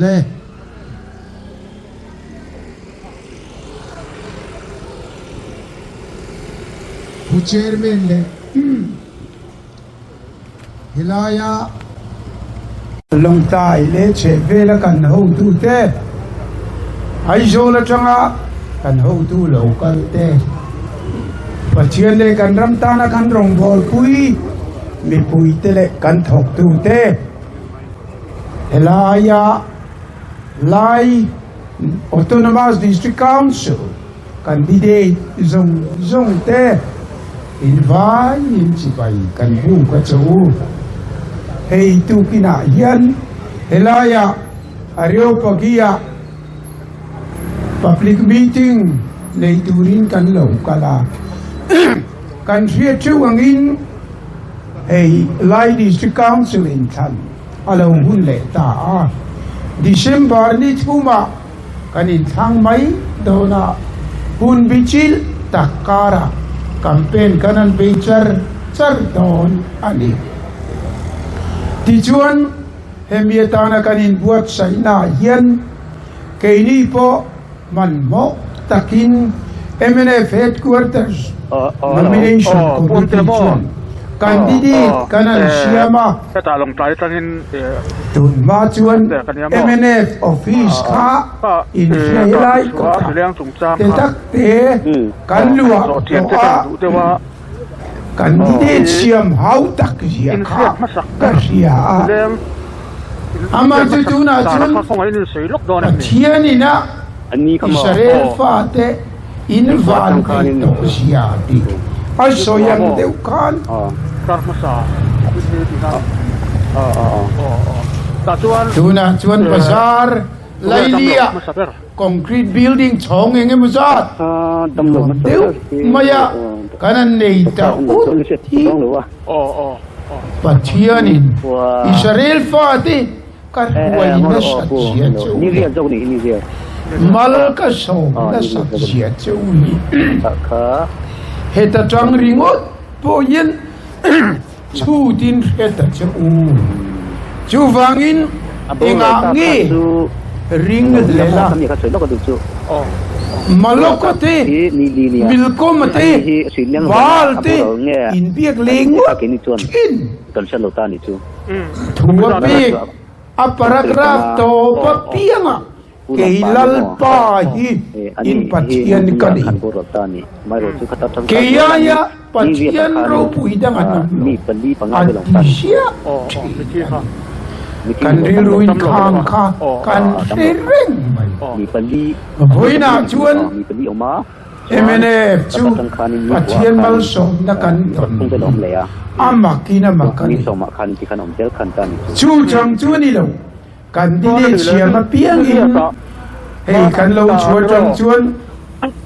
Awle. Pu Chairman leh helaia Lawngtlai leh chhehvela kan hotute, Aizawl atanga kan hotu lo kal te, Pathian leh kan ram tana kan rawngbawlpui mipuite leh kan thawktute, helaia Lai Autonomous District Council candidate zawng zawng te in vaiin chibai kan buk a che u. Hei tukinah hian helaiah Areopagi-ah public meeting nei turin kan lo kal a. Kan hriat theuh angin hei Lai District Council inthlan a lo hun leh ta a, December ni thumah kan inthlang mai dawn a, hun bichilh tak karah campaign kan han bei char char dawn a ni. Tichuan, hemi atana kan inbuatsaihnaah hian keini pawh hmanhmawh takin mnf Headquarters Nomination Committee chuan candidate kan han siam a. Tun hma chuan mnf office kha inhria helai kawtah te tak te kan luah tawh a, candidate siam hau tak zia kha ka hria a. Amah chu tunah chuan Pathian ina Israel fate in van ei tawh zia tih a sawi ang deuh khan. Tunah chuan bazar lailia concrete building chhawng eng emaw zat nuam deuh maia kan han nei ta ut hi. Pathianin Israel fate ka hruai nasat zia che u leh mal ka sawm nasat zia che u hi heta tang ringawt pawhin chhutin hre ta che u. Chuvangin engah nge ring hlel a? Maloka te, Milkoma te, Baal te inbiak leh ngawt thin. Thu a pek a paragraph tawp apiangah Kei Lalpa hi in Pathian ka ni. Kei aia Pathian ropui dang an awm lo, a ti ziah thin a ni. Kan rilru in khang kha kan hre reng mai. Vawiinah chuan mnf chu Pathian malsawmna kan tawn hi a makin a mak a ni. Chu chang chu a ni lo. Kan dine thiam apiangin hei kan lo chhuah tang chuan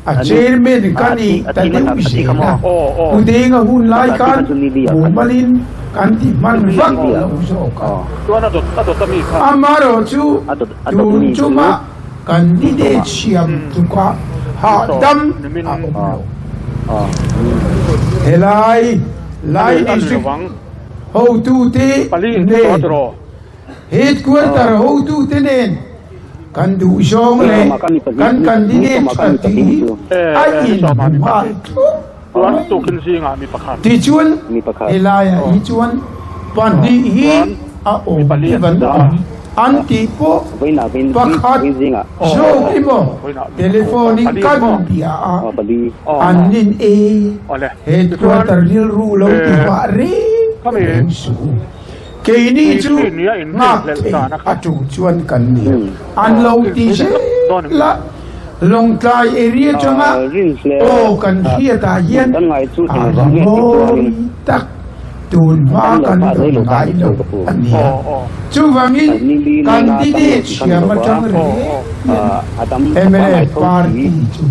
a chairman ka ni ta deuh zel a, Pu Denga hun lai khan mumalin kan ti hman vak lo zawk a. Amaherawhchu tun chungah kan dine thiam tlukah hahdam a awm lo. Helai Lai District hotute nen Headquarter hotute nen kan duhzawng leh kan candidate tha tih hi a inhmu nghal thup mai. Tichuan, helaiah hi chuan pahnih hi a awm ivan awm an tih pawh pakhat zawk emaw telephone in kan bia a, an nin e, headquarter rilru lo ti pah reng reng suh u. Keini chu nghak thei a ṭul chuan kan ni. An lo ti zel a, Lawngtlai area aṭanga aw kan hriatah hian a ringawi tak tun hma kan rawn ngai lo a nia. Chuvangin candidate siam aṭang reng hian mnf party chu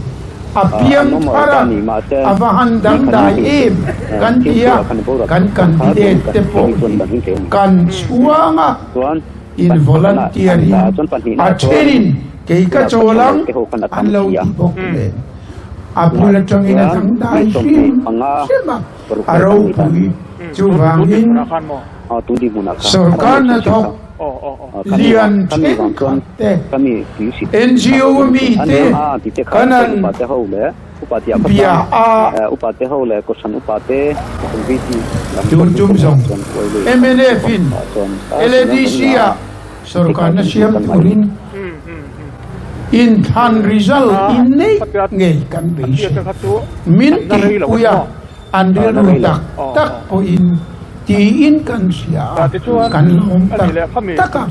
A piang thar a, a va han dangdai em kan ti a, kan candidate te pawh hi kan chhuang a, in volunteer in a thenin kei ka chawl ang an lo ti bawk nen. A bul atangin a dangdai hrim hrim a, a ropui chuvangin. Sorkar hnathawk lian thenkhat te, NGO mi te kan han bia a. Tun tum zawng mnf in LADC ah sorkarna siam turin inthlan result in neih ngei kan beisei. Min tihpui a. An rilru tak tak pawhin tiin kan hria a, kan lawm tak tak a.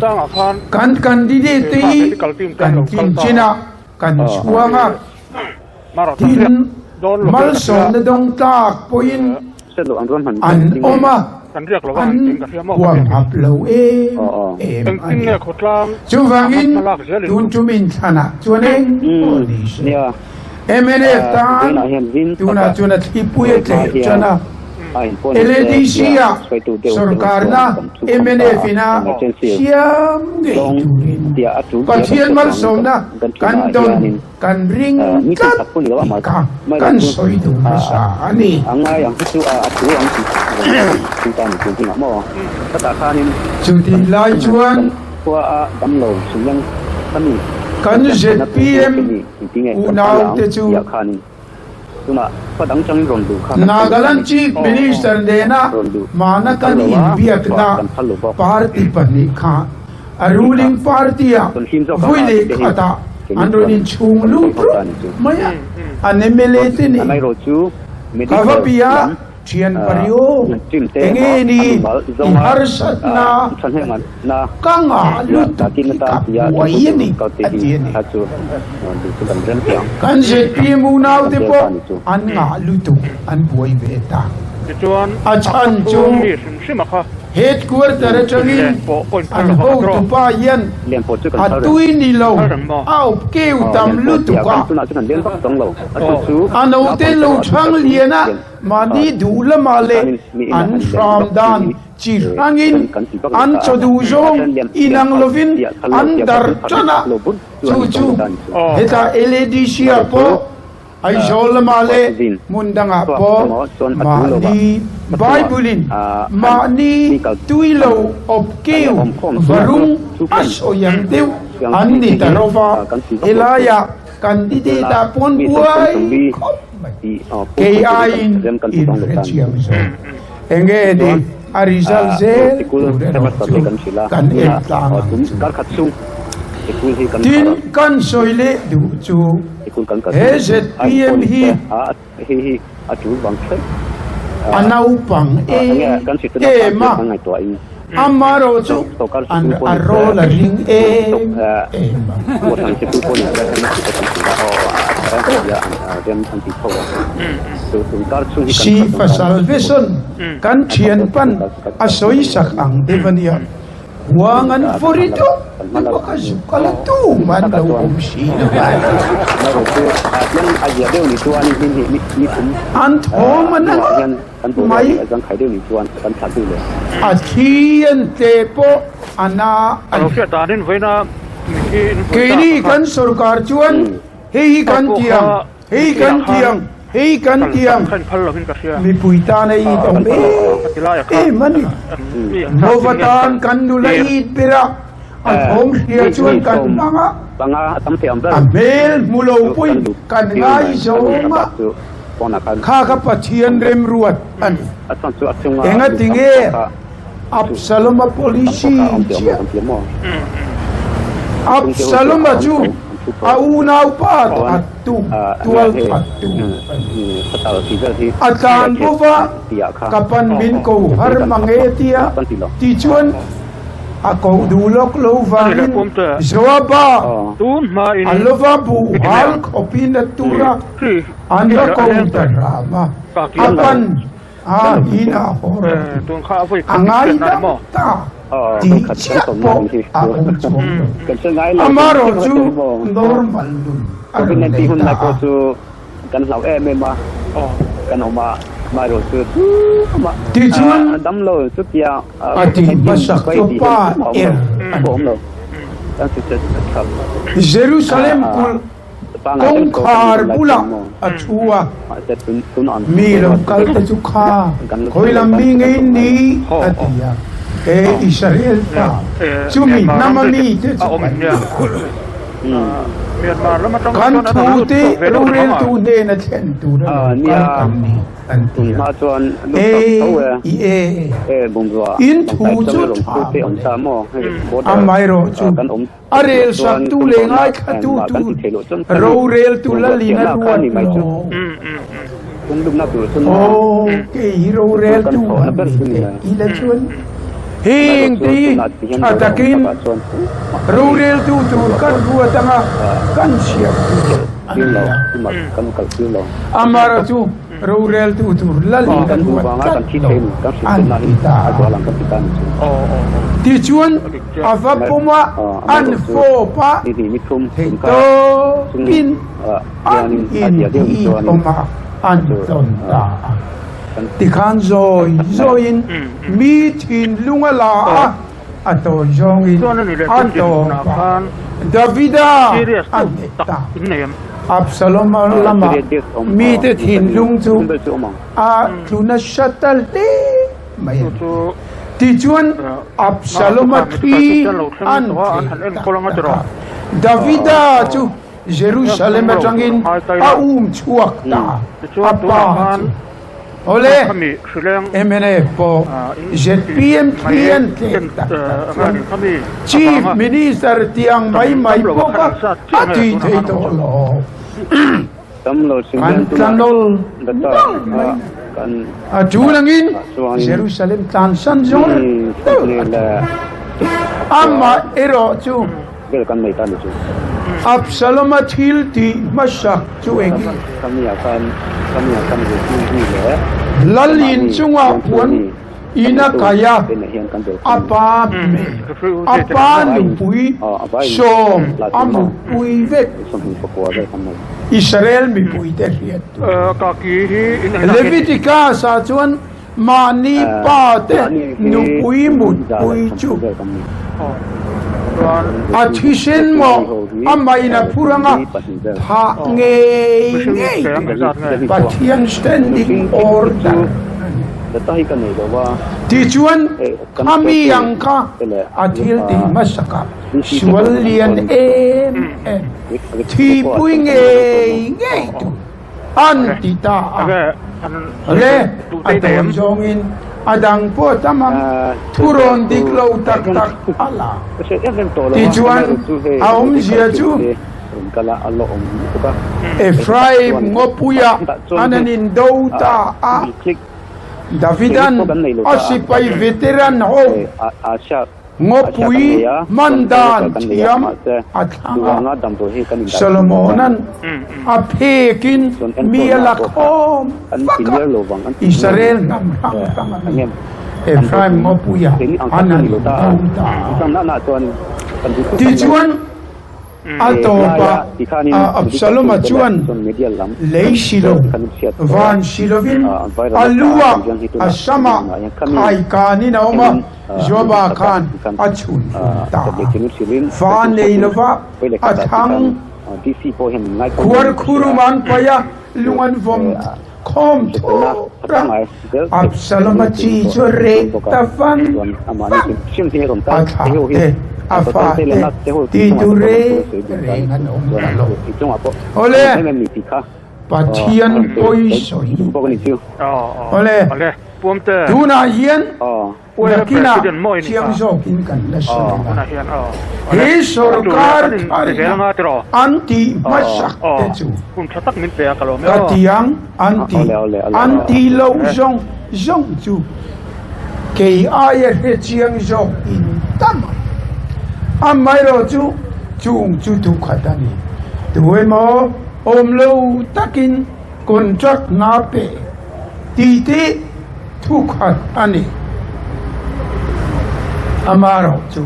Kan candidate te hi kan tlin chin a, kan chhuang a, tin malsawmna dawng tlak pawhin an awm a, an huamhap lo em em a ni. Chuvangin tun tum inthlanah chuan eng pawh ni se. Mnf tan tunah chuan a thlipui a tleh tan a, LADC-ah sorkarna mnf in a siam ngei turin Pathian malsawmna kan dawn kan ring tlat tih kha kan sawi duh hmasa a ni. Chutih lai chuan kan zpm Unaute chu Nagaland Chief Minister nena hmana kan inbiakna party pahnih kha a ruling party-ah vui leh khatah an rawn inchhung lut rup mai a, an mla te nen ka va bia. Thian pariu, enge ni i harsatna ka ngah lutuk hi ka buai a ni, a ti a ni. Kan zpm unaute pawh an ngah lutuk an buai ve ta. A chhan chu Headquarter atangin an hotupa hian a tui ni lo a awp keu tam lutuk a, a naute lo chhang lian a. Mahni duh lamah leh an hram dan chi hrangin an chaw duh zawng inang lovin an dar tan a, chu chu hetah LADC ah pawh Aizawl lamah leh hmun dangah pawh mahni Bible in mahni tui lo awp keu varung a sawi ang deuh an ni ta rova, helaiah candidate ah pawn buai khawp mai. Kei aiin in hrechiang zawk. Enge ni a result zel tur erawh chu kan en tlang ang chu. Tin, kan sawi leh duh chu he zpm hi a naupang em em a, amaherawh chu an a rawl a ring em em a. Si pasal vesawn kan thian pan a sawi sak ang deuh a nia. Huang an fawri dup dup a ka zuk a la tum an lo awm si lo a. An thawm a na ngawt mai. A thi an tle pawh a na a ni. Keini kan sorkar chuan hei hi kan ti ang. Hei kan tiang, hei kan tiang, mipui tan a it awm em em a ni. Nova tan kan nula it ber a, a thawm hria chuan kan hmang a, a hmel hmu lo pawhin kan ngaizawm a, kha kha Pathian remruat a ni. Engatinge Absaloma policy chiah? Absaloma chu a unaupa thattu, tual thattu a ni. A tlan bova ka pan min ko har mang e tia ti chuan a koh duh lawk lo vangin Joaba a lova buh hal khawpin a tur a, an va ko ta hram a, a pan A inah haw rawh tih a ngaidam ta tih chiah pawh a awm chuang lo. Amaherawh chu normal nun a rawn nei ta a. Tichuan a tih hmasak chu pa er a ni. Jerusalem kulh Kawngkhar bulah a thu a, mi lo kal te chu kha khawi lam mi ngei ni a ti a. He Israel fa chumi hnama mite chu kan ni. Kan thute roreltu hnena thlen tura lo kal kan ni, an ti a. E, i e, in thu chu tha mawle. Amaherawhchu, a relsaktu leh ngaithlatu tur roreltu lalin a ruat lo. Aw, kei hi roreltu han ni teh ila chuan heng te hi tha takin roreltu tur kan ruat anga kan siam tur a ni a. Amara chu roreltu tur lalin a ruat tlat lo an ti ta a. Tichuan a va pawm a, an fawp a, theihtawpin An in hi awm a, an tawn ta a. Tikhan zawi zawiin mi thinlung a la a, a tawi zawngin a tawp a. Davida a hneh ta. Absaloma lama mite thinlung chu a tlu nasa ta hle mai a ni. Tichuan, Absaloma thi an theh tak tak a. Davida chu Jerusalem atangin a um chhuak ta a pa chu. Awle, mnf pawh zpm thli an tlek tak tak chuan Chief Minister tiang mai mai pawh kha a tih thei tawh lo. Kan tlanol ngang mai na. A tul angin Jerusalem tlansan zawng deuh a tul. Amah erawh chu Absalom-a thil tih hmasak chu eng nge? Lal in chungah puan in a kai a, a pa hmel, a pa nupui sawm a mutpui vek. Israel mipuite hriat tur. Leviticus-ah chuan Mahni pa te nupui mutpui chu a thisen maw a main a phur anga thah ngei ngei tur Pathian standing order a ni. Tichuan khami ang kha a thil tih hmasakah sual lian em em thipui ngei ngei tur An ti ta a. Le, a tawi zawngin a dang pawh a tam ang, thurawn dik lo tak tak a la. Tichuan, a awmzia chu Ephraim ngawpuia an an indo ta a, Davidan a sipai veteran ho, Ngawpui hman dan thiam a thlang a, Solomona'n a phekin mi a la khawm vak a, Israel hnam hrang hrang a mi Ephraim ngawpuia an han do ta a. Tichuan, A tawpah Absalom-a chuan lei si lo, van si lovin a lu-ah a samah khaikanin a awm a, Joaba khan a chhun hlum ta a. Fa nei lova a thlang khuarkhurum an paih a, lung an vawm khawm thur a, Absalom-a chi chu a reh ta vang vang. A thlah te, a fa te ti tu reng reng an awm ta lo. Awle, Pathian pawi sawi. Awle, tunah hian Nakinah chiang zawkin kan la sawi ang a, he sorkar tharina an tih hmasak te chu ka ti ang an ti an tih loh zawng zawng chu kei aia hre chiang zawk in tam ang. Amaherawh chu chung chu thu khat a ni. Tu emaw awm lo takin contract hna pe tih te thu khat a ni. Amaherawh chu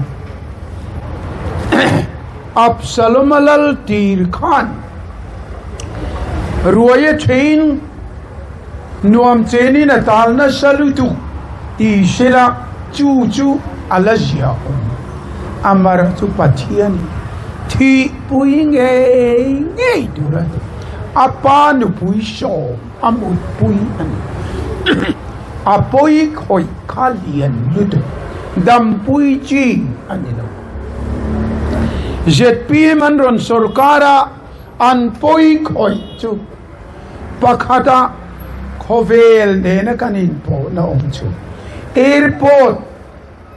Absalom-a lal tir khan ruai a thein nuam chenin a tal nasa lutuk tih sela chu chu a la zia awm. Amaherawh chu Pathianin thihpui ngei ngei tur a ti. A pa nupui sawm a mutpui a ni. A pawi khawih kha lian lutuk. Dampui chi a ni lo. Zpm an rawn sawrkar a, an pawi khawih chu pakhata khawvel nena kan inpawhna awm chu airport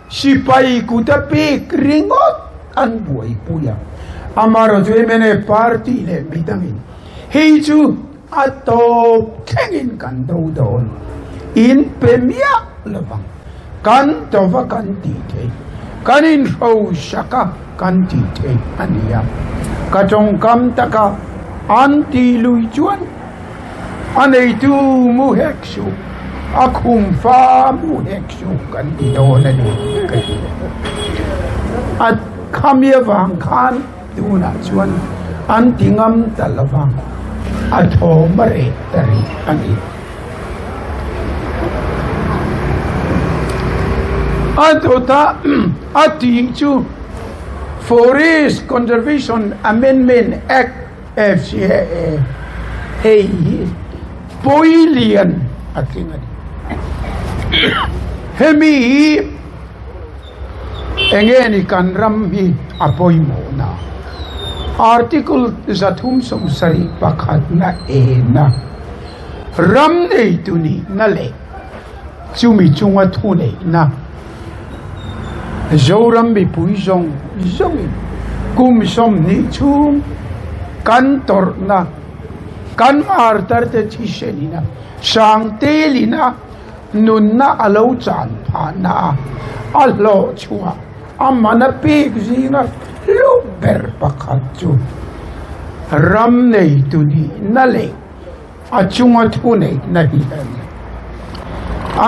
sipai kuta pek ringawt an buaipui a. Amaherawhchu mnf party leh midangin hei chu A tawp thlengin kan do dawn. In pe miah lovang. Kan tova kan tih theih, kan inhrosak a kan tih theih a ni a. Ka tawngkam taka an tih lui chuan a neitu mu hek suh, a khum fa mu hek suh kan ti dawn a ni ka ti. A khami avang khan. Tunah chuan an ti ngam ta lo va, a thawm a reh ta rih a ni. A dawta a tih chu Forest Conservation Amendment Act, FCAA, hei hi pawi lian a tling a ni. Hemi hi. Enge ni kan ram hi a pawimawhna? Article 371 na ena ram neitu nihna leh chumi chunga thuneihna Zoram mipui zawng zawngin kum 20 chhung kan tawrhna, kan martarte thisenina sangtelina Nunna a lo chan phahna a, a hlawh chhuah a man a pek zinga hlu ber pakhat chu ram neitu nihna leh a chunga thu neihna hi a ni.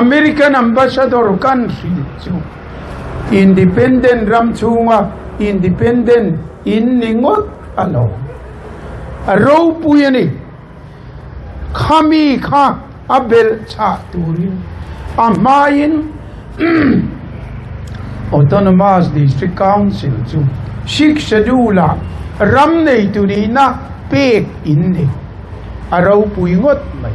American Ambassador kan hrilh chu Independent ram chhunga Independent in ni ngawt a lo. A ropui a ni. Khami kha a belh chah turin a hmain Autonomous District Council chu Sixth Schedule-ah ram neitu nihna pek in nei. A ropui ngawt mai.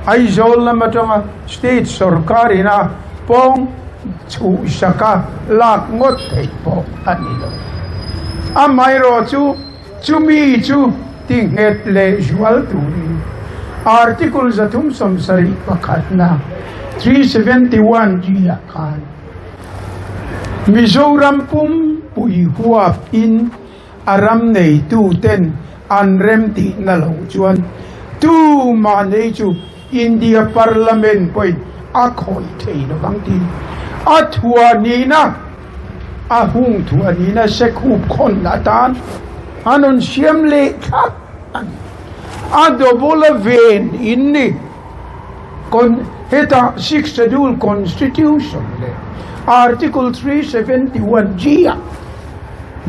Aizawl lam atanga State sawrkar ina pawng chhuhsaka lak ngawt theih pawh a ni lo. Amaherawhchu chu Chumi chu tinghet leh zual turin Article 371 na 371 G ah khan Mizoram pumpui huap in a ram neitu ten an rem tihna lo chuan tumah nei chu India Parliament pawhin a khawih thei lovang tiin a thuahnihna A hung thu a nihna sekhup khawn atan an rawn siam leh thlap a ni. A double a ven in ni. Con hetah Sixth Schedule Constitution leh Article 371 G ah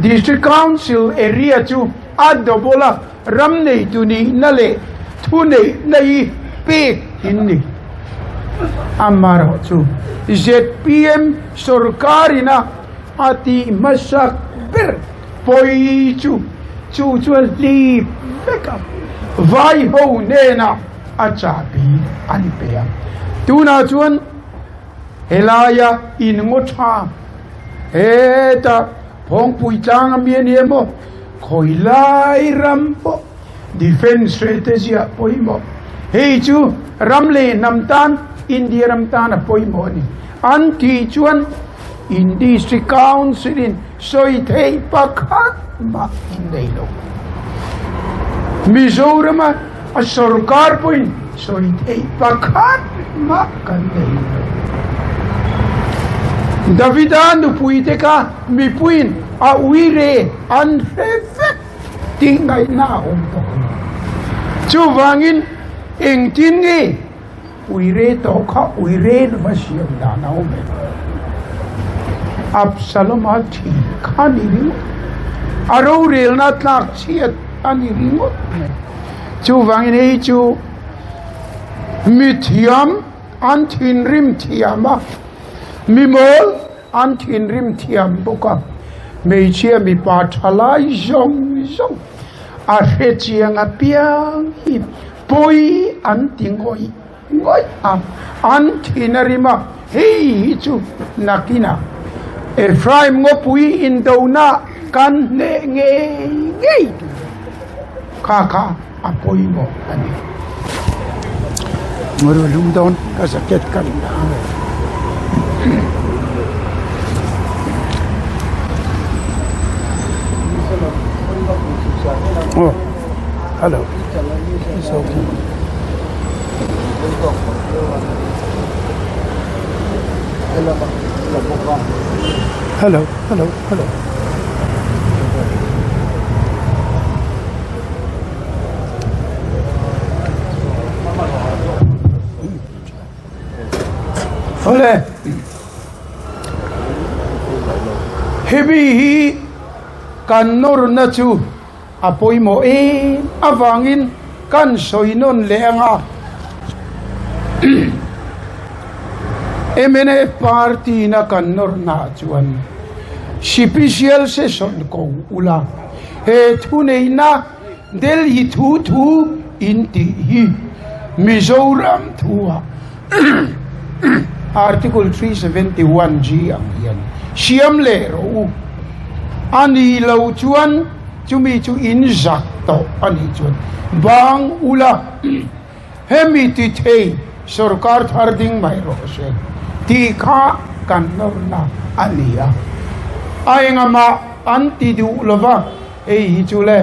District Council area chu a double a ram neitu nihna leh thu neihna hi pek in ni. Amaherawhchu zpm sorkarina a tih hmasak ber pawi chu chu chu a hlip vek a, vai ho hnenah a chahbi an pe a. Tunah chuan helaia in ngaw tha heta Phawngpui tlang a mi a ni emaw, khawi lai ram pawh defence strategy ah pawimawh. Hei chu ram leh hnam tan, India ram tan a pawimawh a ni. An tih chuan in district council in sawi theih pakhat mah in nei lo. Mizoram a a sorkar pawhin sawi theih pakhat mah kan nei lo. Davida nupui te kha mipuiin a uire an hre vek tih ngaihna a awm tawh lo. Chuvangin engtin nge uire tawh kha uire lova siam dan a awm em? Absaloma thi kha ni ringawt, a rorelna tlak chhiat a ni ringawt mai. Chuvangin hei chu mithiam an thinrim thiam a, mimawl an thinrim thiam bawk a, hmeichhia mipa thalai zawng zawng a hrechiang apiang hi pawi an ti ngawih ngawih a, an thin a rim a, hei hi chu nakinah. Ephraim ngawpui indona kan hneh ngei ngei tur kha kha a pawimawh a ni. Ngawi lum dawn ka jacket ka rin dah ang e. Oh, hello. It's okay. Hello, hello, hello. Awle. Hemi hi kan nawrna chu a pawimawh em avangin kan sawi nawn leh ang a. Mnf party na kan nawrna ah chuan Sipisial session ko ula he thuneihna Delhi thu thu in tih hi Mizoram thu ah Article 371 G ang hian siam leh rawh u. A ni lo chuan chumi chu in zak tawh a nih chuan bang ula hemi ti thei sorkar thar ding mai rawh se tih kha kan nawrna a ni a. A engah an ti duh lova hei hi chu le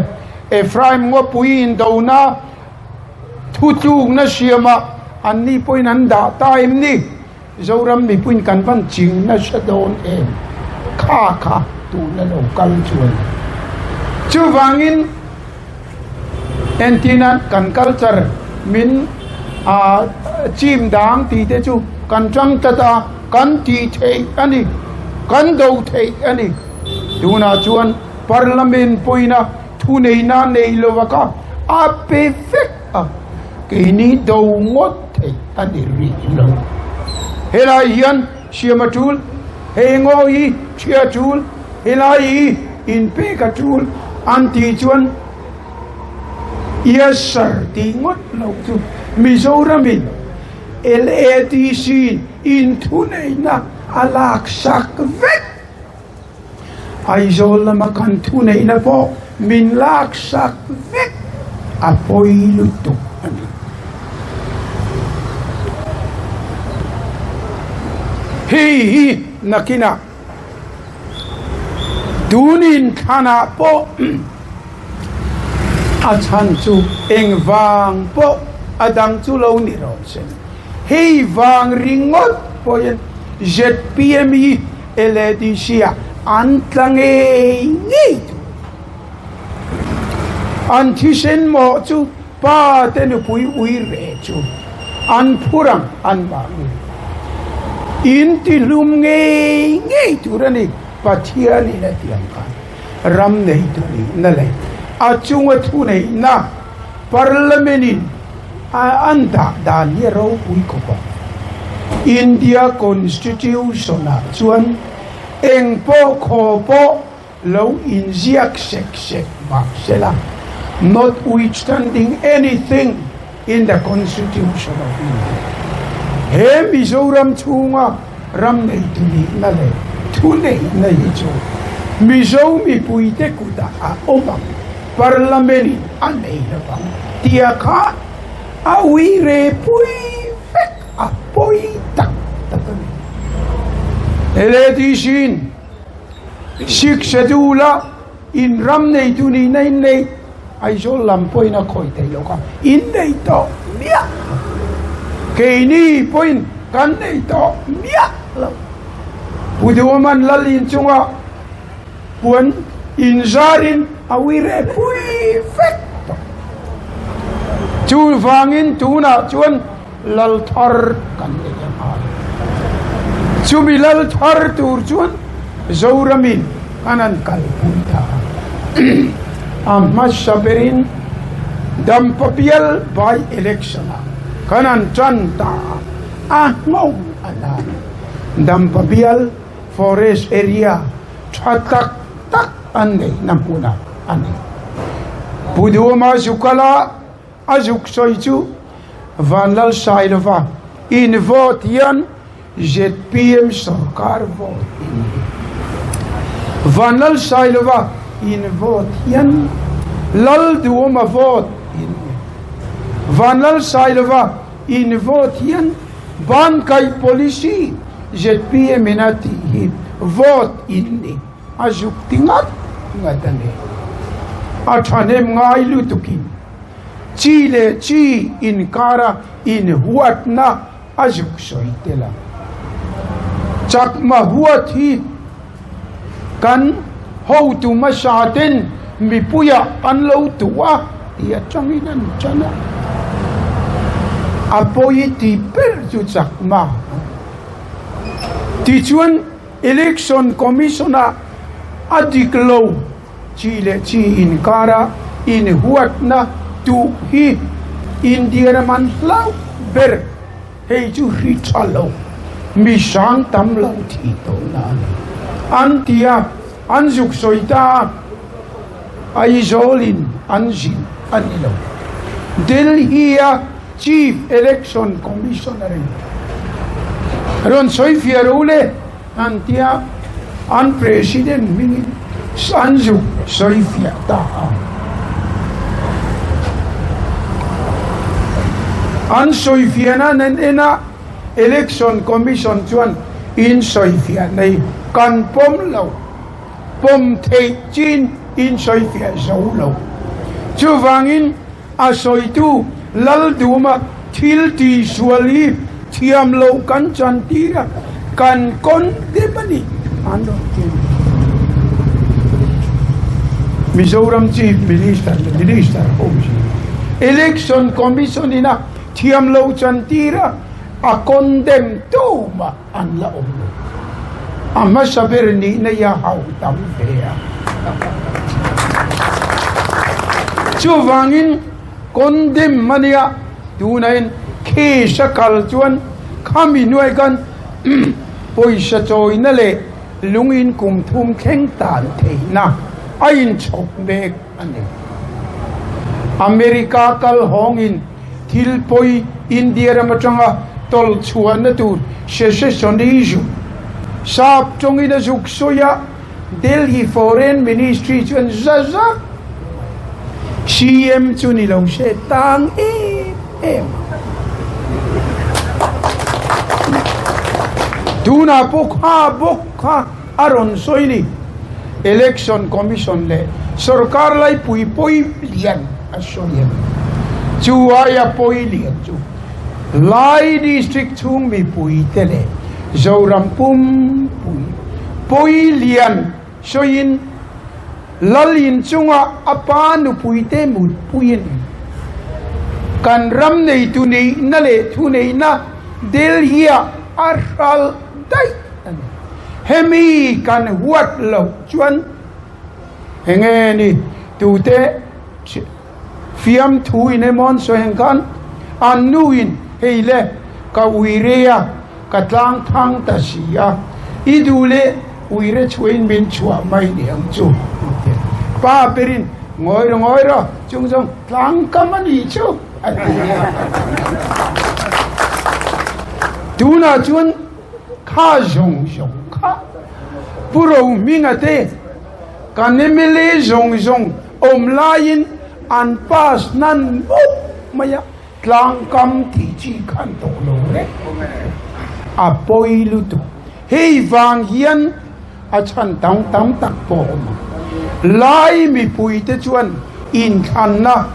Ephraim ngawpui indona Thutlukna siamah anni pawhin an dah ta em ni? Zoram mipuiin kan van ching nasa dawn em? Kha kha tuna lo kal chu a ni. Chuvangin entina kan culture min chim dang tih te chu kan tang tlat a, kan tih theih a ni, kan do theih a ni. Tunah chuan Parliament pawhin a Thuneihna nei lova kha a pe vek a, keini do ngawt theih a ni rih lo. Helai hian siam a tul, hei ngaw hi ṭhia a tul, helai hi inpek a tul an tih chuan Yes sir tih ngawt loh chu Mizoramin LADC in thuneihna a laksak vek. Aizawl lama kan thuneihna pawh min laksak vek a pawi lutuk a ni. Hei hi nakinah tunin thlanah pawh a chhan chu engvang pawh a dang chu lo ni rawh se. Hei vang ringawt pawhin zpm hi LADC ah an tla ngei ngei tur. An thisen mawh chu pa te nupui ui reh chu an phur ang an mahni in ti hlum ngei ngei tur a ni. Pathian in a ti ang khan ram neitu nihna leh a chunga thuneihna Parliament in a an dah dan hi a ropui khawp a. India Constitution ah chuan eng pawh khaw pawh lo inziak sek sek mah sela, notwithstanding anything in the Constitution of India, he Mizoram chhunga ram neitu nihna leh thuneihna hi chu Mizo mipuite kutah a awm ang. Parliament in a nei lo vang tia kha a ui re pui vek a pawi tak tak a ni. LADC in Sikh Schedule a in ram neitu nihna in nei Aizawl lam pawhin a khawi thei lo kha in nei tawh miah lo. Keini pawhin kan nei tawh miah lo. Pu Duhawman Lal inchunga Puan inzarin a uire pui vek tawh. Chuvangin tunah chuan lal thar kan nei a nghal. Chumi lal thar tur chuan Zoramin an han kalpui ta a. A hmasa berin Dampa bial by election ah kan han tan ta a, a nghawng a la. Dampa bial Forest area tha tak tak an neihna hmunah a ni. Pu Duhawma Zukala a zuk sawi chu Vanlalsailova in vote hian zpm sorkar vote in ni. Vanlalsailova in vote hian Lalduhawma vote in ni. Vanlalsailova in vote hian Bankaih policy zpm in a tih hi vote in ni. A zuk ti ngat ngat a ni. A thahnem ngai lutukin chi leh chi inkara inhuatna a zuk sawi tel a. Chakma huat hi kan hotu hmasa ten mipuiah an lo tuh a tih atangin an tan a. A pawi ti ber chu chakma a ni. Tichuan Election Commission ah a dik lo chi leh chi inkara inhuatna tuh hi India ram an hlauh ber. Hei chu hri tha lo, mi sang tam lo thih tawhna a ni. An ti a, an zuk sawi ta a, Aizawl-in an zin a ni lo. Delhi-a Chief Election Commissioner-in rawn sawi fiah ro le an ti a, an President hmingin an zuk sawi fiah ta a. An sawi fiahna an en a, Election Commission chuan in sawi fiah nei kan pawm lo, pawm theih chin in sawi fiah zo lo. Chuvangin A sawitu Lalduma thil tih sual hi thiam loh kan chan tir a, kan kawn dep a ni an rawn ti a ni. Mizoram Chief Minister leh Minister ho zingah Election Commission in a thiam loh chan tir a, a condemn tu mah an la awm lo. A hmasa ber nihna hi a hau tam ve a. Chuvangin condemn a nia, tunain case a kal chuan khami hnuai khan pawisa chawina leh lungin kum thum thleng tan theihna a inchhawp mek a ni. America kal hawngin Thil pawi India ram atanga tawlh chhuahna tur secessionism sap tawngin a zuk sawi a, Delhi Foreign Ministry chuan za zak CM chu ni lo se tang em em a. Tunah pawh kha bawk kha a rawn sawi ni. Election Commission leh sorkar laipui pawi lian a sawi a ni. Chu aia pawi lian chu Lai District chhung mipuite leh Zoram pumpui pawi lian sawiin Lal inchunga a pa nupuite mutpuiin kan ram neitu neihna leh thuneihna Delhi-ah a hral daih a ni. Hemi kan huat loh chuan enge ni tute fiamthu in emaw an sawi ang khan an nu in hei le ka uire a ka tlang thang ta si a i duh leh uire chhuahin min chhuah mai ni ang chu ti a. Pa berin ngawi rawh ngawi rawh chung zawng tlang kam a nih chu a ti a. Tunah chuan Kha zawng zawng kha Pu Rohminga te kan mla zawng zawng awm laiin an pass nan mup mai a, tlangkam tih chi khan tawh lo reng a pawi lutuk. Hei vang hian a chhan tam tam tak pawh a awm ang. Lai mipuite chuan inthlanna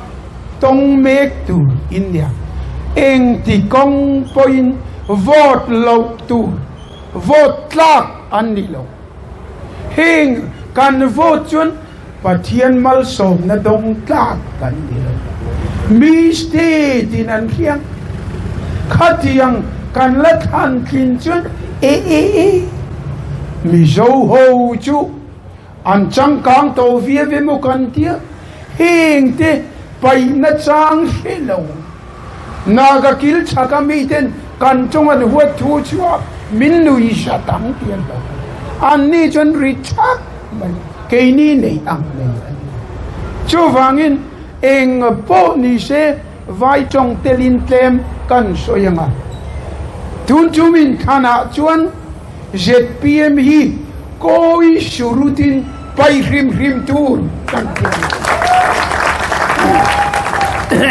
tawng mek tur in nia. Engti kawng pawhin vote loh tur, vote tlak an ni lo. Heng kan vote chuan Pathian malsawmna dawng tlak kan ni lo. Mi state in an hriang. Khatiang kan la thlan thin chuan e e e Mizo ho chu an changkang tawh viau emaw kan tia heng te paihna chang hre lo. Naga kil chhaka miten kan tawng an huat thu chhuah min nui zat ang tih an lo. Anni chuan ri thak mai keini nei ang nei an ni. Chuvangin eng pawh ni se vai tawng telin tlem kan sawi ang a. Tun chu min thlanah chuan zpm hi. Kawi surutin pai hrim hrim tur kan ti a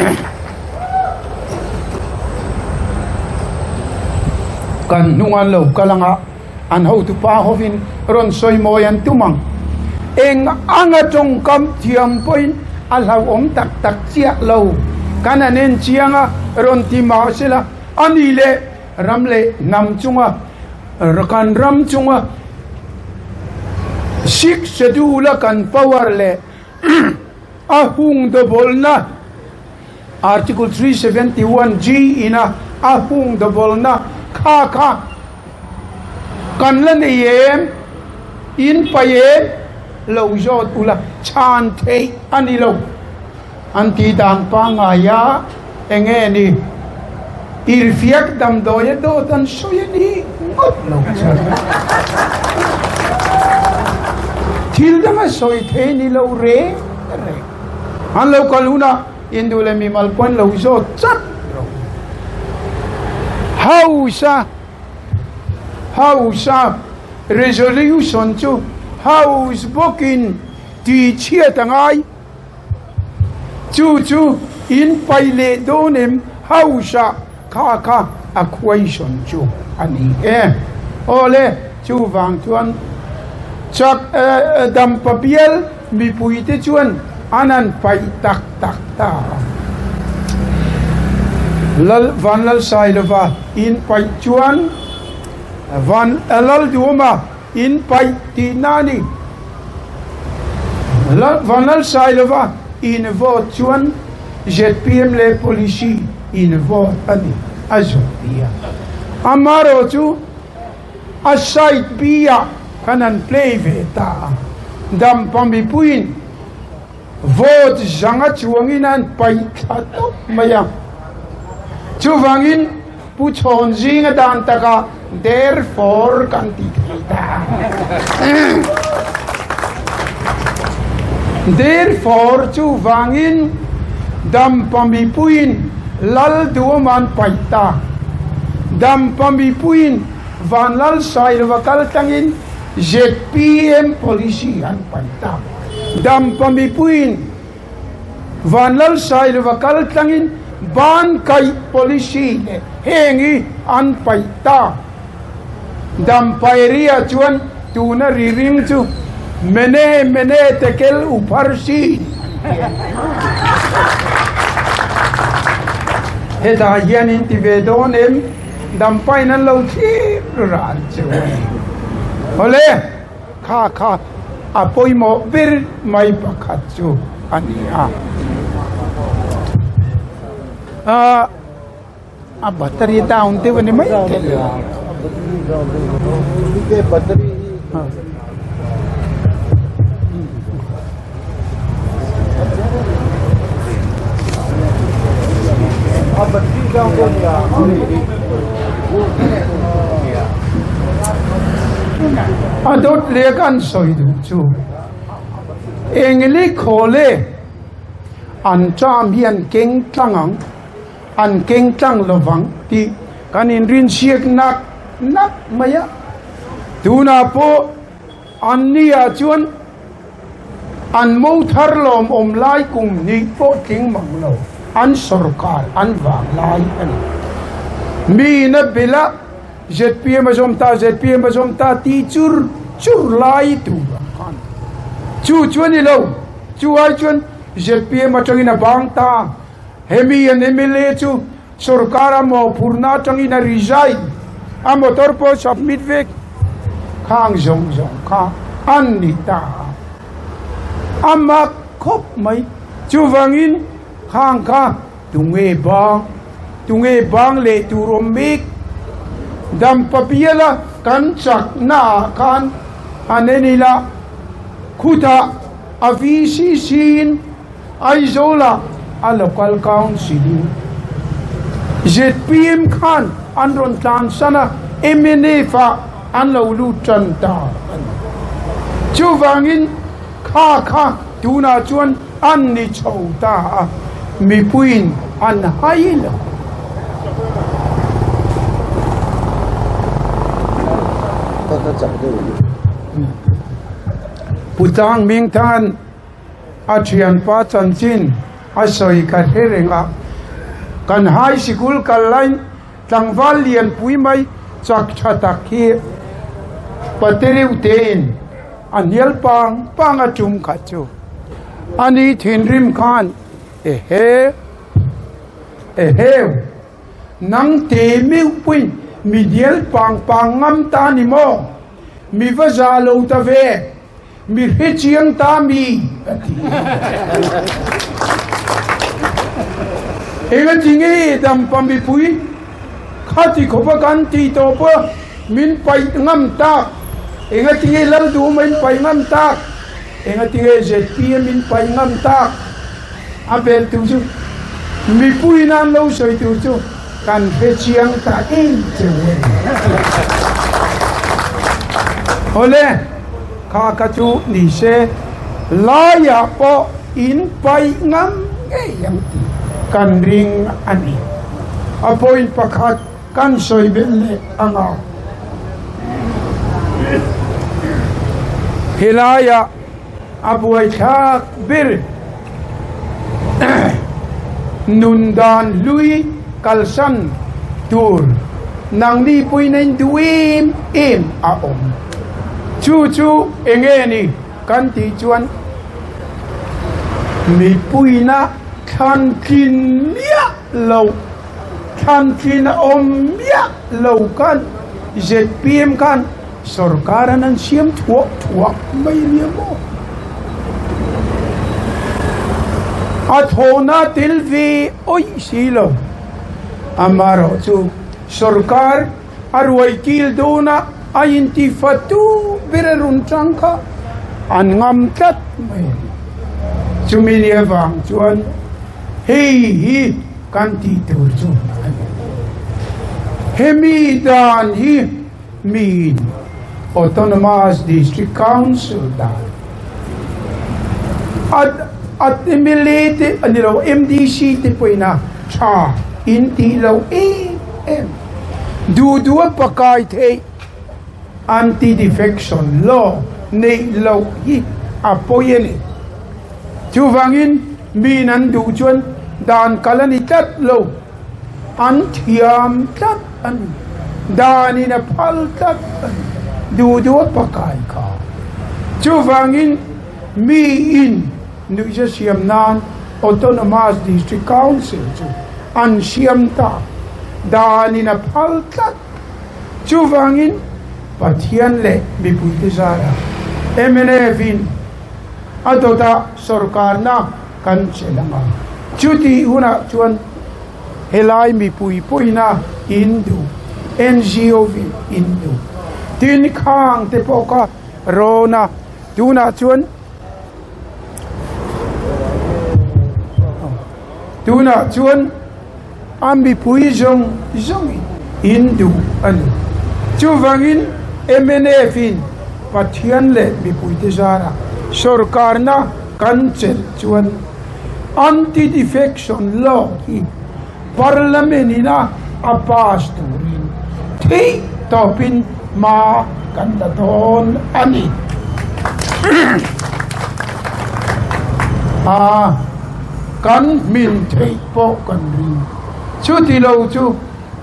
ni. Kan hnung an lo kal anga an hotupa hovin rawn sawi mawi an tum ang. Eng anga tawngkam thiam pawhin a hlauhawm tak tak chiah lo. Kan han en chiang a, rawn ti mah sela a ni leh ram leh hnam chunga Kan ram chunga Sixth Schedule a kan power leh a hung dawbawlna Article 371 G ina a hung dawbawlna kha kha kan la nei em, in paih em lo zawt ula chhan theih a ni lo. An tih dan pangngai a enge ni? Irfiak damdawi a dawt an sawi a ni ngawt lo chuan thil dang a sawi thei ni lo reng reng. An lo kal hunah Hindu leh mimal pawh an lo zawt chat ro. House a House a resolution chu House bawkin tihchhiat a ngai. Chu chu in pai leh dawn em house ah kha kha a question chu a ni e. Awle chuvang chuan chak dampa bial mipui te chuan an han paih tak tak ta a. Lal Vanlalsailova in paih chuan Van Lalduhawma In paih tihna a ni. Vanlalsailova in vote chuan zpm leh policy in vote a ni a zawh ti a. Amarawh chu a side B ah khan an play ve ta a. Dampa mipuiin vote zanga chuangin an paih thla tawp mai a. Chuvangin Pu Chhawn zinga dan takah therefore kan ti thei ta. Therefore chuvangin Dampa mipuiin Lal duam an paih ta. Dampa mipuiin Vanlal Sailova kal tlangin zpm policy an paih ta. Dampa mipuiin Vanlal Sailova kal tlangin ban kaih policy leh heng hi an paih ta. Dampa area chuan tuna ri ring chu mene mene tekel upharsin an ti a ni. Hetah hian in ti ve dawn em? Dampain an lo thlir ran chu a ni. Awle! Kha kha a pawimawh ber mai pakhat chu a ni a. A battery down deuh a ni mai thei a. A dawt leh kan sawi duh chu English khawle an term hi an keng tlang ang, an keng tlang lovang tih kan inrinsiak nak nak mai a. Tunah pawh An ni ah chuan an mo thar lawm awm lai kum hnih pawh tling mang lo, an sorkar an vang lai a ni. Mi in a bel a, zpm a zawm ta, zpm a zawm ta ti chur chur lai tur ang khan chu chu a ni lo. Chu ai chuan zpm atangin a bang ta, hemi an mla chu Sorkar a mawhphurhna atangin a resign, a motor pawh submit vek khang zawng zawng kha an ni ta a, a mak khawp mai. Chuvangin khang kha tunge bang, tunge bang leh tur awm mek? Dampa biala kan chakna ah khan han en ila, khutah a VCC in Aizawlah a Local Council in zpm khan an rawn tlansan a, mnf ah an lo lut tan ta a ni. Chuvangin kha kha tunah chuan an ni chho ta a, mipuiin an hai lo. Ka chak deuh. Pu Tlang Hmingthan a thianpa chanchin a sawi ka hre reng a, kan high sikul kal laiin tlangval lianpui mai chak tha tak hi Patereuh tein a hnial pang pang a tum khat chu a ni thinrim khan ehe eheu nang te meuh puiin mi hnial pang pang ngam ta ni maw? Mi va za lo ta ve, mi hre chiang ta mi, a ti. Engati nge dampa mipui khati khawpa kan ti tawh pawh min paih ngam tak? Engati nge Lalduhuma in paih ngam tak? Engati nge zpm in paih ngam tak? A belh tur chu mipui nan lo sawi tur chu kan hre chiang ta em cheu a ni. Awle, kha kha chu ni se, laiah pawh in paih ngam ngei ang tih kan ring a ni. A point pakhat kan sawi belh leh ang a. Helaiah. A buaithlak ber nun dan hlui kalsan tur nangni puina in duh em em a awm. Chu chu enge ni kan tih chuan mipuina thlantlin miah lo, thlantlin a awm miah lo khan zpm khan Sorkar an an siam thuak thuak mai nia maw? A thawhna tel ve awih si lo. Amaherawh chu sorkar a ruai kil dawna a intifatu ber a rawn tang kha an ngam tlat mai a ni. Chumi ni avang chuan hei hi kan tih tur chu a ni. Hemi dan hi. Miin Autonomous District Council dan at at mla te a ni lo MDC te pawhin a tha in tih loh em em duh duh a pakai theih anti-defection law neih loh hi a pawi a ni. Chuvangin miin an duh chuan dan kal a ni tlat lo. An thiam tlat a ni. Danin a phal tlat a ni. Duh duh a pakai kha. Chuvangin miin nuihza siam nan Autonomous District Council chu an siam ta. Danin a phal tlat. Chuvangin Pathian leh mipuite zara mnf in a dawtah sorkarna kan che lang a. Chutih hunah chuan helai mipui pawhina in duh, NGO vin in duh, tin khang te pawh kha rawn a, tunah chuan tunah chuan a mipui zawng zawngin in duh a ni. Chuvangin mnf in Pathian leh mipuite zarah sorkarna kan chelh chuan Anti-Defection Law hi Parliament in a a pass turin theih tawpin hma kan la dawn a ni. A kan hmin theih pawh kan ring. Chuti lo chu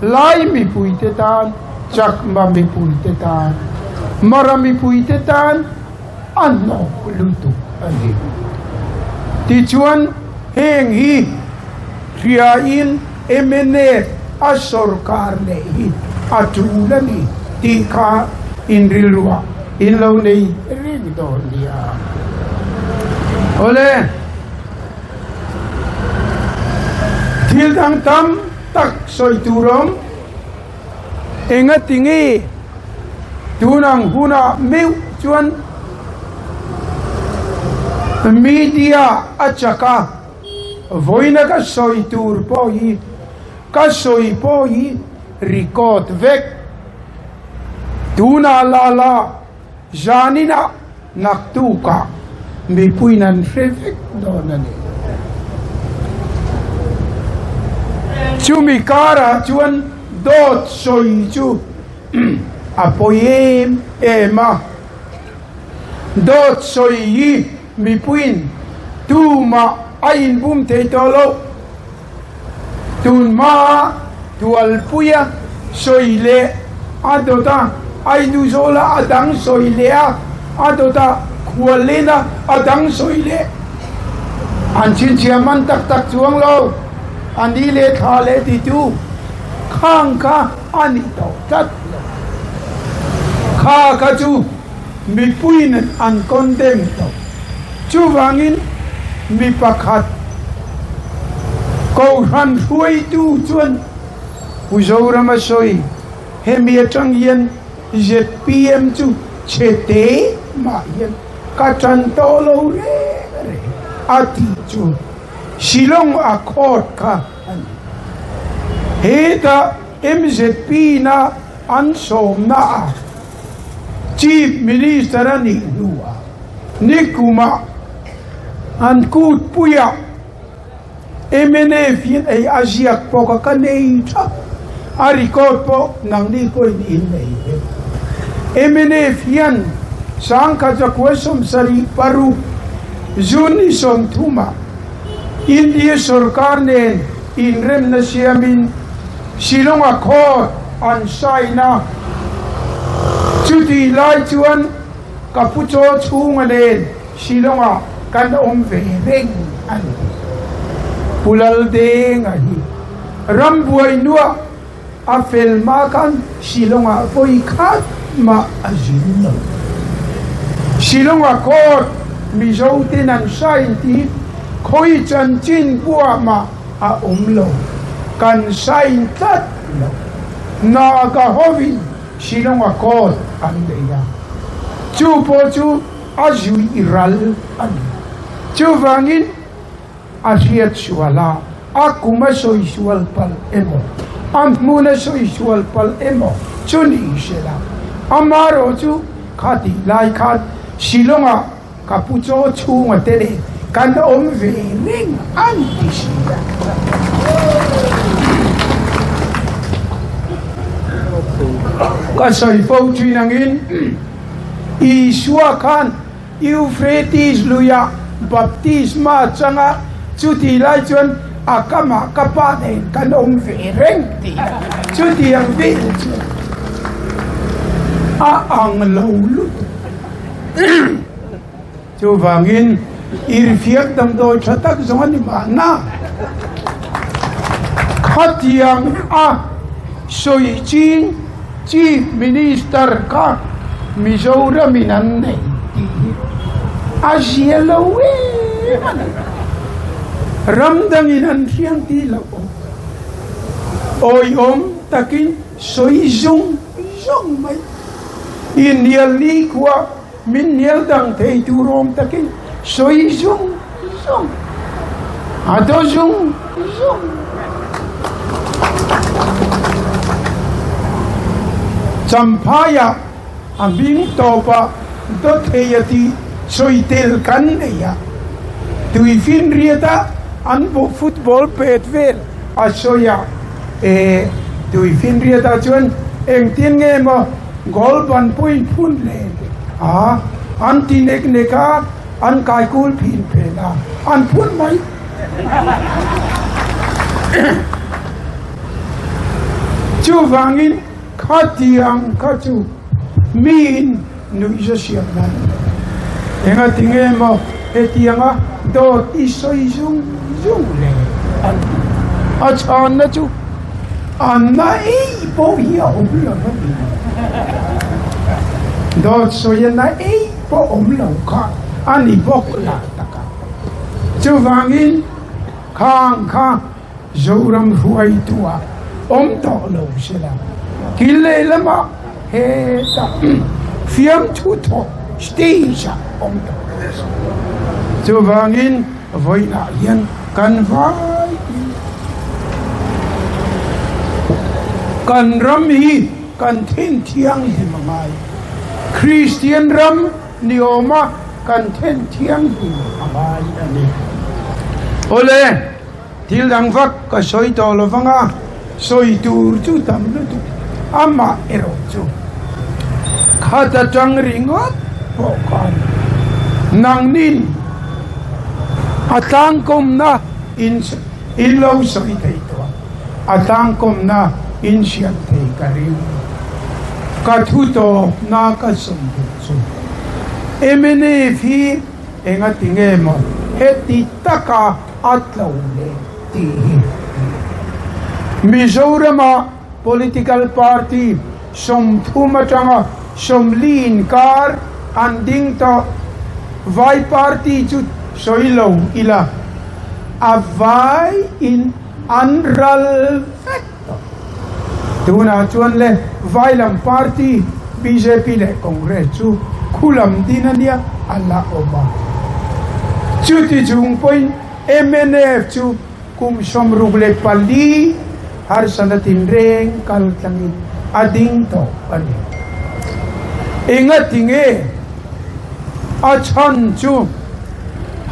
Lai mipuite tan, Chakma mipuite tan, Mara mipuite tan a hnawk lutuk a ni. Tichuan, heng hi hriain mnf a sorkar leh hi a tul a ni tih kha in rilruah in lo nei reng dawn nia. Awle, thil dang tam tak sawi tur awm. Engati nge tun ang hunah meuh chuan media a chak a, vawiina ka sawi tur pawh hi ka sawi pawh hi record vek. Tunah la la zaninah naktukah mipuiin an hre vek dawn a ni. Chumi karah chuan dawt sawi chu a pawi em em a. Dawt sawi hi mipuiin tumah a inbum thei tawh lo. Tun hmaa Tualpuia sawi leh a dawta Aiduzawla a dang sawi leh a, a dawta Khuallena a dang sawi leh an chhinchhiah man tak tak chuang lo. A ni leh thla leh titu khang kha a ni tawh tlat lo. Kha kha chu mipuiin an condemn tawh. Chuvangin mi pakhat Kohhran hruaitu chuan Pu Zorama sawi hemi atang hian zpm chu chhe te mah hian ka tan tawh lo reng reng a tih chu Shillong a court kha a ni. Hetah mzp na an sawmna ah Chief Minister a nih hnuah nikumah an kutpuiah mnf in ei a ziak pawh kha ka nei thap, a record pawh nangni pawhin in nei vek. Mnf hian sangkhat zakua 76 June ni 30ah India sorkar nen inremna siamin Shillong Accord an sign a, chutih lai chuan ka pu chaw chhunga nen Shillong-ah kan awm ve reng a ni. Pu Laldenga hi rambuai nuah a fel hma khan Shillong-ah vawi khat mah a zin lo. Shillong Accord Mizo ten an sign tih khawi chanchin buah mah a awm lo, kan sign tlat lo. Naga hovin Shillong Accord an nei a, chu pawh chu a zui i ral a ni. Chuvangin a hriat sual a, a kum a sawi sual palh emaw, a hmun a sawi sual palh emaw chu ni sela, amaherawh chu khatih lai khan Shillong-ah Ka pu chaw chhunga te leh kan awm ve reng an ti si a. Ka sawi fo thin angin Isua khan Euphrates luiah baptisma a chang a, chutih lai chuan a kamah ka pa nen kan awm ve reng tih a, chutiang vel chu a ang lo lutuk. Chuvangin irhfiak damdawi tha tak zawng a ni mahna. Khatiang a sawi ching Chief Minister kha Mizoram in an nei tih hi a zia lo em a ni. Ram dangin an hriang tih loh awm. Awihawm takin sawi zung zung mai. I hnial ni khua min hnial dang thei tur awm takin sawi zung zung a daw zung zung. Champhaiah a hming tawpah Dawthei a tih sawi tel kan nei a, tuifinriata an football pet vel a sawi a. E, tuifinriatah chuan engtin nge maw goal ban pawhin phun le a, an ti nek nek a, an kai kul phin phen a, an phun mai. Chuvangin khatiang kha chu miin nuihza siam nan a ni. Engati nge maw hetianga dawt i sawi zung zung le an ti. A chhanna chu an na ei pawh hi a awm lo a ni. Dawt sawi a na ei pawh awm lo kha a ni bawk lah tak a. Chuvangin khang kha Zoram hruaitu ah awm tawh lo sela, kil lehlamah hetah fiamthu thawk stage ah awm tawh lo sela. Chuvangin vawiinah hian kan vai in kan ram hi kan then thianghlim a ngai. Kristian ram ni awma kan then thianghlim a ngai a ni. Awle! Thil dang vak ka sawi tawh lo vang a, sawi tur chu tam lutuk amah erawh chu khat atang ringawt pawh khan. Nangnin a tlangkawmna in in lo sawi thei tawh a, a tlangkawmna in hriat thei ka ring. Ka thu tawpna ka sawi duh chu mnf hi engati nge maw heti taka a tlo leh tih hi. Mizorama Political party 30 atanga 40 inkar an ding tawh. Vai party chu sawi lo ila, a vai in an ral vek tawh. Tunah chuan le vai lam party bjp leh Congress chu khu lam din a nia a la awm a. Chuti chung pawhin mnf chu Kum 64 harsana tinreng kal tlangin a ding tawh a ni. Engatinge a chhan chu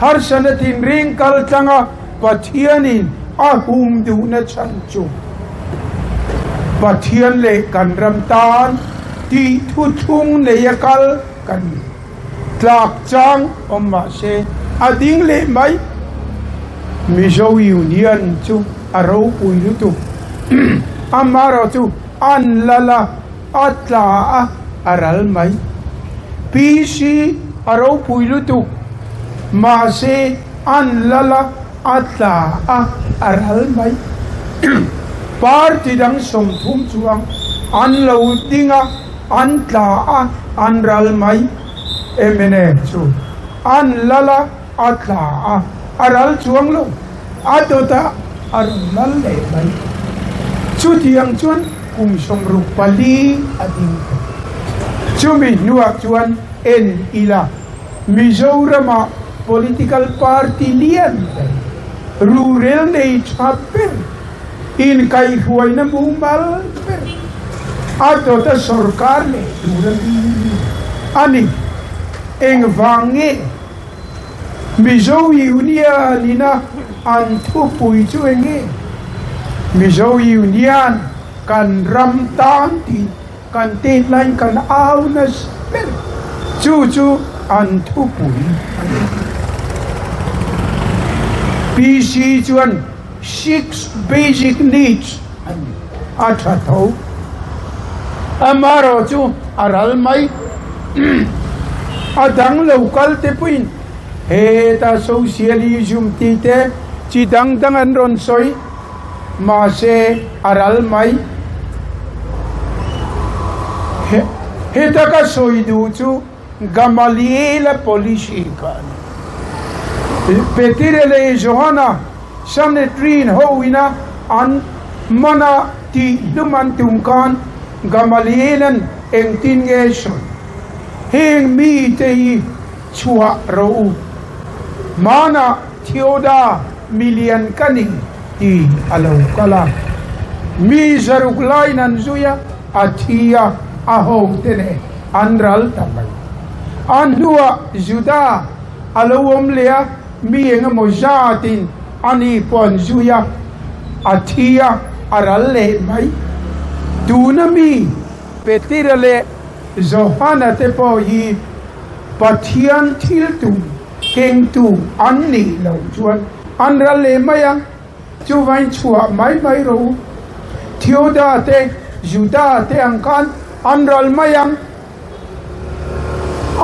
harsana tinreng kal tlanga Pathianin a hum duhna chhan chu Pathian leh kan ram tan tih thuthlung neia kal kan ni. Tlak chang awm mah se a ding leh mai. Mizo Union chu a ropui lutuk. Amaherawh chu an lal a, a tla a, a ral mai. PC a ropui lutuk. Mahse an lal a, a tla a, a ral mai. Party dang 30 chuang an lo ding a. An tla a, an ral mai. Mnf chu an lal a, a tla a, a ral chuang lo. A dawt a, a rawn lal leh mai. Chutiang chuan kum 64 a ding tawh. Chumi hnuah chuan en ila, Mizorama political party lian ber, rurel nei tha ber, Inkaihruaina mumal ber a dawta sorkar leh tura ding a ni. Engvang nge Mizo Union ina an thupui chu eng nge? Mizo Union kan ram tan tih kan tet laiin kan au nasa ber. Chu chu an thupui a ni. PC chuan Six basic needs a ni. A tha tho. Amaherawh chu a ral mai. A dang lo kal te pawhin heta socialism tih te chi dang dang an rawn sawi. Mahse a ral mai. Heta ka sawi duh chu Gamaliela policy kha a ni. Petire leh Johana Sanhedrin ho ina an mana tih hlum an tum khan Gamalielan engtin nge sawi? Heng mite hi chhuah rawh u. Hmanah Theoda milian ka ni ti a lo kal a. Mi 600 laiin an zui a. A thi a, a hote leh an ral ta mai. A hnuah Juda a lo awm leh a, mi eng emaw zatin ani pawh an zui a, a thi a, a ral leh mai. Tuna mi Petera leh Johana te pawh hi Pathian thil tum kengtu an nih loh chuan an ral leh mai ang. Chuvain chhuah mai mai rawh u. Theoda te, Juda te ang khan an ral mai ang.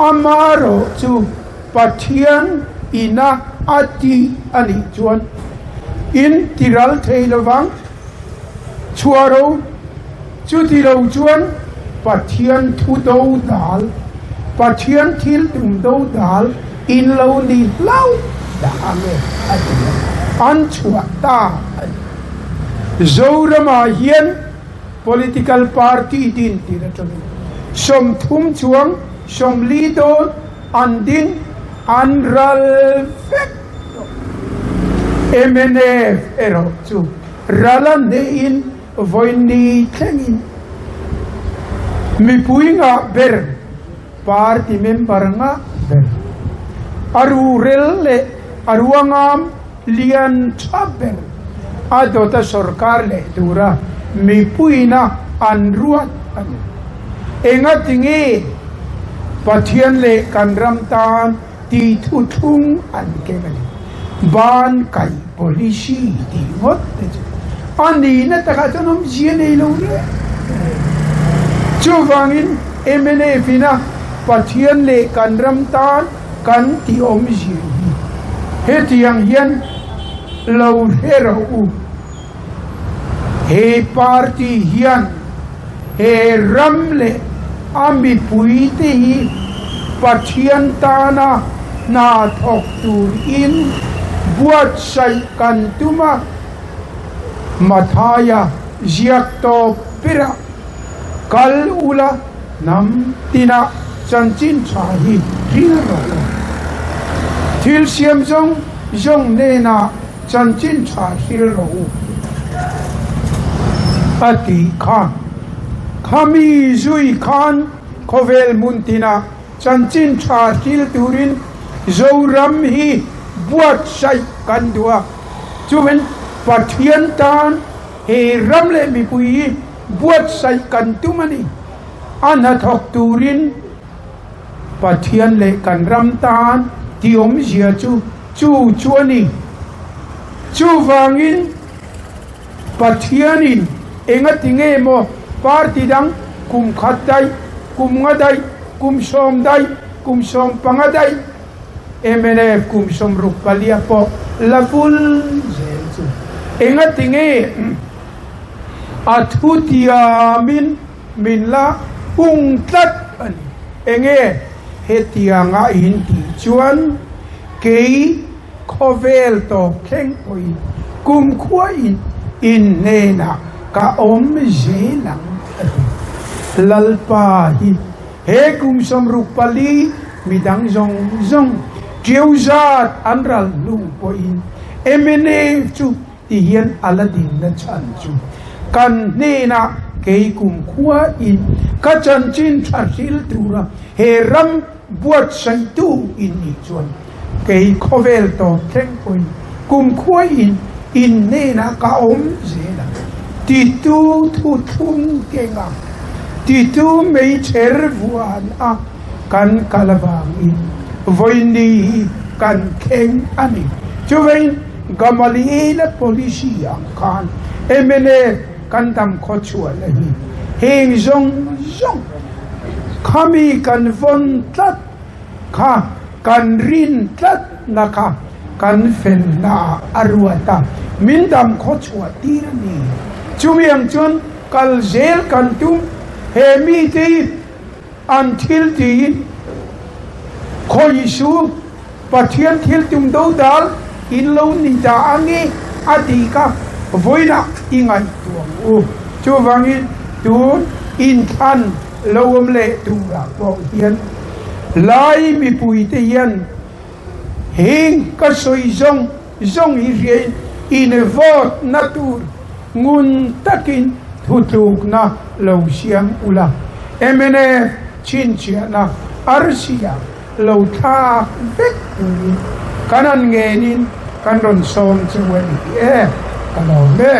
Amaherawh chu Pathian ina a tih a nih chuan in ti ral thei lovang. Chhuah rawh u. Chuti lo chuan Pathian thu do dal, Pathian thil tum do dal in lo ni hlauh dah ang e a ti a, an chhuah ta a ni. Zoramah hian political party din tir atangin 30 chuang 40 dawn an ding, an ral vek tawh. Mnf erawh chu ral a hnehin Vawiin thlengin mipui ngah ber, party member ngah ber, a rurel leh a ruangam lian tha ber a dawta sorkar leh tura mipuiina an ruat a ni. Engatinge Pathian leh kan ram tan? tih thuthlung an keng a ni. Ban kaih policy tih ngawt te chu a nihna takah chuan awmzia nei lo reng reng. Chuvangin mnf ina Pathian leh kan ram tan kan tih awmzia hi hetiang hian lo hre rawh u. He party hian he ram leh a mipuite hi Pathian tana hna thawk turin buatsaih kan tum a, Mathaia ziak tawp berah kal ula hnam tinah chanchin tha hi hril rawh u. Thil siam zawng zawng hnenah Chanchin tha hril rawh u a tih kha. Khami zui khan khawvel hmun tinah chanchin tha hril turin Zoram hi buatsaih kan duh a, chuan Pathian tan he ram leh mipui hi buatsaih kan tum a ni. A hnathawk turin Pathian leh kan ram tan tih awmzia chu chu chu a ni. Chuvangin Pathianin engati nge maw party dang kum khat daih, kum nga daih, kum sawm daih, kum 15 daih, mnf kum 64 pawh la vul zel chu engati nge a thutiamin Min la hung tlat a ni. Enge hetianga in tih chuan kei khawvel tawp thleng pawhin kumkhuain in hnenah ka awm zel ang a ti. Lalpa hi he kum 64 midang zawng zawng ṭiau zat an ral hnu pawhin mnf chu Ti hian a la dinna chhan chu kan hnenah kei kumkhua in ka chanchin tha hril tura he ram buatsaihtu in nih chuan kei khawvel tawp thleng pawhin kumkhua in in hnenah ka awm zel ang titu thuthlung keng ang titu meichher vuan a kan kal avangin vawiin hi kan thleng a ni. Chuvangin Gamaliela policy ang khan mnf kan dam khaw chhuahna hi heng zawng zawng khami kan vawn tlat kha kan rin tlat na kha kan felna ah a ruat a, min dam khaw chhuah tir a ni. Chumi ang chuan kal zel kan tum he mite hi An thil tiin khawi su Pathian thil tum dodal in lo ni ta a nge a tih kha vawiinah i ngaihtuah ang u. Chuvangin tun inthlan lo awm leh turah pawh hian Lai mipuite hian heng ka sawi zawng zawng hi hriain in vote na tur ngun takin thutlukna lo siam ula, mnf chhinchhiahna arsia lo thlak vek turin kan han ngenin kan rawn sawm cheu a ni e, ka lawm e.